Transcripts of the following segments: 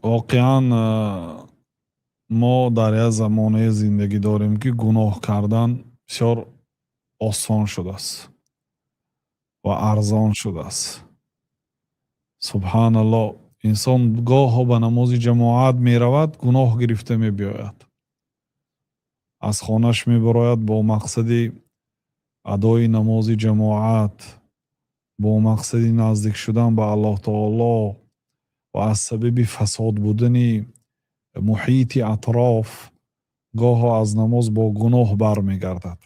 Воқеан, мо дар як замонае зиндагӣ дорем, ки гуноҳ кардан бисёр осон шудааст ва арзон шудааст. Субҳаналлоҳ, инсон гоҳо ба намози ҷамоат меравад, гуноҳ гирифта мебиёяд. Аз хонаш мебарояд бо мақсади адои намози ҷамоат, бо мақсади наздик шудан ба Аллоҳ таоло ва аз сабаби фасод будани муҳити атроф гоҳо аз намоз бо гуноҳ бармегардад.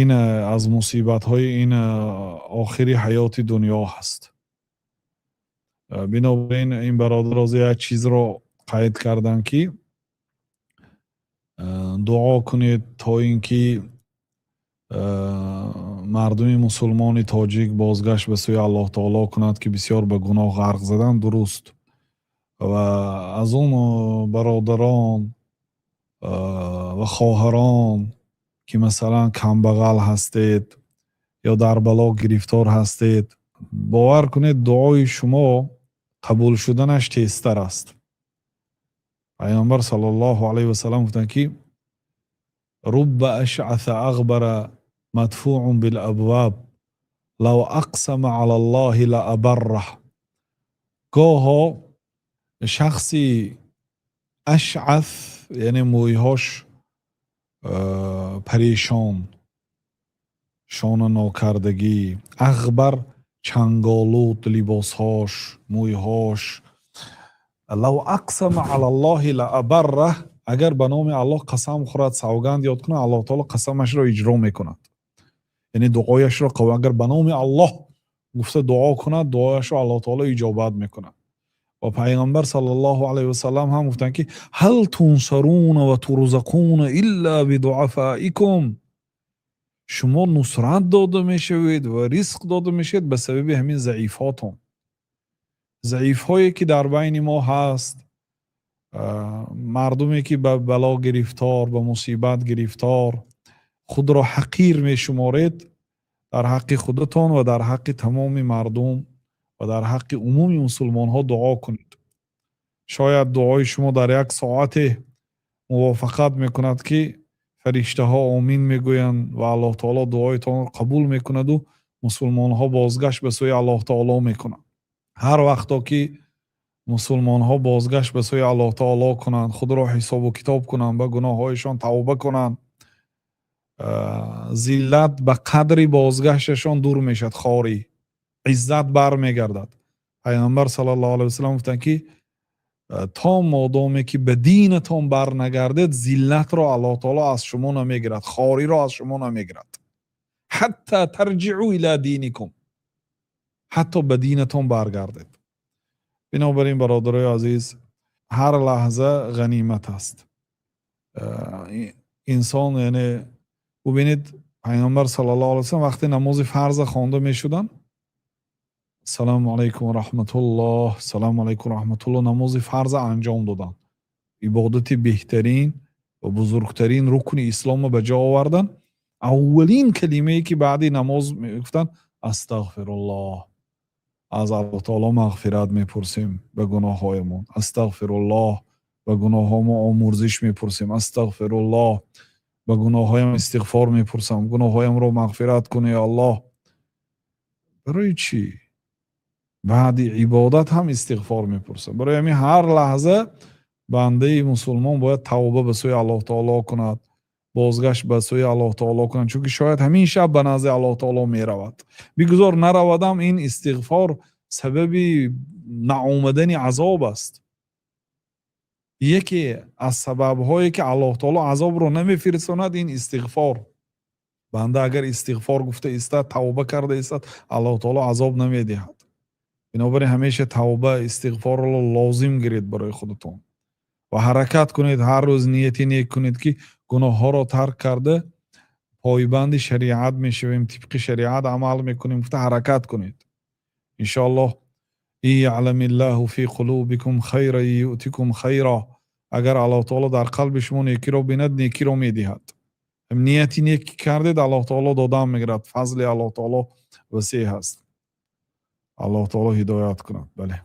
Ин аз мусибатҳои ин охири ҳаёти дунё ҳаст. Бинобар ин, ин бародар ҳозир як чизро қайд карданд, ки дуо кунед, то ин ки мардуми мусулмони тоҷик бозгашт ба сӯи Аллоҳ таоло кунад, ки бисёр ба гуноҳ ғарқ заданд. Дуруст. Ва аз он бародарон ва хоҳарон, ки, масалан, камбағал ҳастед ё дар бало гирифтор ҳастед, бовар кунед, дуои шумо қабул шуданаш тезтар аст. Пайғамбар саллаллоҳу алайҳи васаллам гуфтанд, ки رب أشعث أغبر مدفوع بالأبواب لو أقسم على الله لأبره. Гоҳо шахси ашъаф, яъне мӯйҳош парешон, шона нокардагӣ, ағбар, чанголуд, либосҳош, мӯйҳош, لو أقسم على الله لأبره, агар ба номи Аллоҳ қасам хӯрад, савганд ёд кунад, Аллоҳ таоло қасамашро иҷро мекунад, яъне дуояшро. Агар ба номи Аллоҳ гуфта дуо кунад, дуояшро Аллоҳ таоло иҷобат мекунад. Ва Пайғамбар саллаллоҳу алайҳи васаллам ҳам гуфтанд, ки هل تنصرون وترزقون إلا بضعفائكم, шумо нусрат дода мешавед ва ризқ дода мешавед ба сабаби ҳамин заифҳотон. Заифҳое, ки дар байни мо ҳаст, мардуме, ки ба бало гирифтор, ба мусибат гирифтор, худро ҳақир мешуморед, дар ҳаққи худатон ва дар ҳаққи тамоми мардум ва дар ҳаққи умуми мусулмонҳо дуо кунед. Шояд дуои шумо дар як соате мувофиқат мекунад, ки фариштаҳо омин мегӯянд ва Аллоҳ таоло дуоитонро қабул мекунаду мусулмонҳо бозгашт ба сӯи Аллоҳ таоло мекунанд. Ҳар вақто ки мусулмонҳо бозгашт ба сӯи Аллоҳ таоло кунанд, худро ҳисобу китоб кунанд, ба гуноҳҳояшон тавба кунанд, зиллат ба қадри бозгашташон дур мешавад, хорӣ, иззат бармегардад. Пайғамбар саллаллоҳу алайҳи васаллам гуфтанд, ки то модоме ки ба динатон барнагардед, зиллатро Аллоҳ таоло аз шумо намегирад, хориро аз шумо намегирад. حتى ترجعوا إلى دينكم, ҳатто ба динатон баргардед. Бинобар ин, бародарои азиз, ҳар лаҳза ғанимат аст. Инсон, яъне, бубинед, Пайғамбар саллаллоҳу алайҳи васаллам вақте намози фарза хонда мешуданд, ассалому алайкум ва раҳматуллоҳ, ассалому алайкум ва раҳматуллоҳ, намози фарза анҷом доданд, ибодати беҳтарин ва бузургтарин рукни исломро ба ҷо оварданд, аввалин калимае, ки баъди намоз мегуфтанд: астағфируллоҳ, аз Аллоҳ таоло мағфират мепурсем ба гуноҳҳоямон, астағфируллоҳ, ба гуноҳҳомо омурзиш мепурсем, астағфируллоҳ, ба гуноҳҳоям истиғфор мепурсам, гуноҳҳоямро мағфират кун, ё Аллоҳ. Барои чӣ баъди ибодат ҳам истиғфор мепурсам? Барои ҳамин ҳар лаҳза бандаи мусулмон бояд тавба ба сӯи Аллоҳ таоло кунад, бозгашт ба сӯи Аллоҳ таоло кунад, чунки шояд ҳамин шаб ба назди Аллоҳ таоло меравад. Бигузор наравадам, ин истиғфор сабаби наомадани азоб аст. Яке аз сабабҳое, ки Аллоҳ таоло азобро намефирсонад, ин истиғфор. Банда агар истиғфор гуфта истад, тавба карда истад, Аллоҳ таоло азоб намедиҳад. Бинобар ин ҳамеша тавба, истиғфорро лозим гиред барои худатон ва ҳаракат кунед, ҳар рӯз нияти нек кунед, ки гуноҳҳоро тарк карда, пойбанди шариат мешавем, тибқи шариат амал мекунем гуфта ҳаракат кунед. Иншоаллоҳ, إن يعلم الله في قلوبكم خيرا يؤتكم خيرا, агар Аллоҳ таоло дар қалби шумо некиро бинад, некиро медиҳад. Нияти нек кардед, Аллоҳ таоло додан мегирад. Фазли Аллоҳ таоло васеъ ҳаст. Аллоҳ таоло ҳидоят кунад. Бале.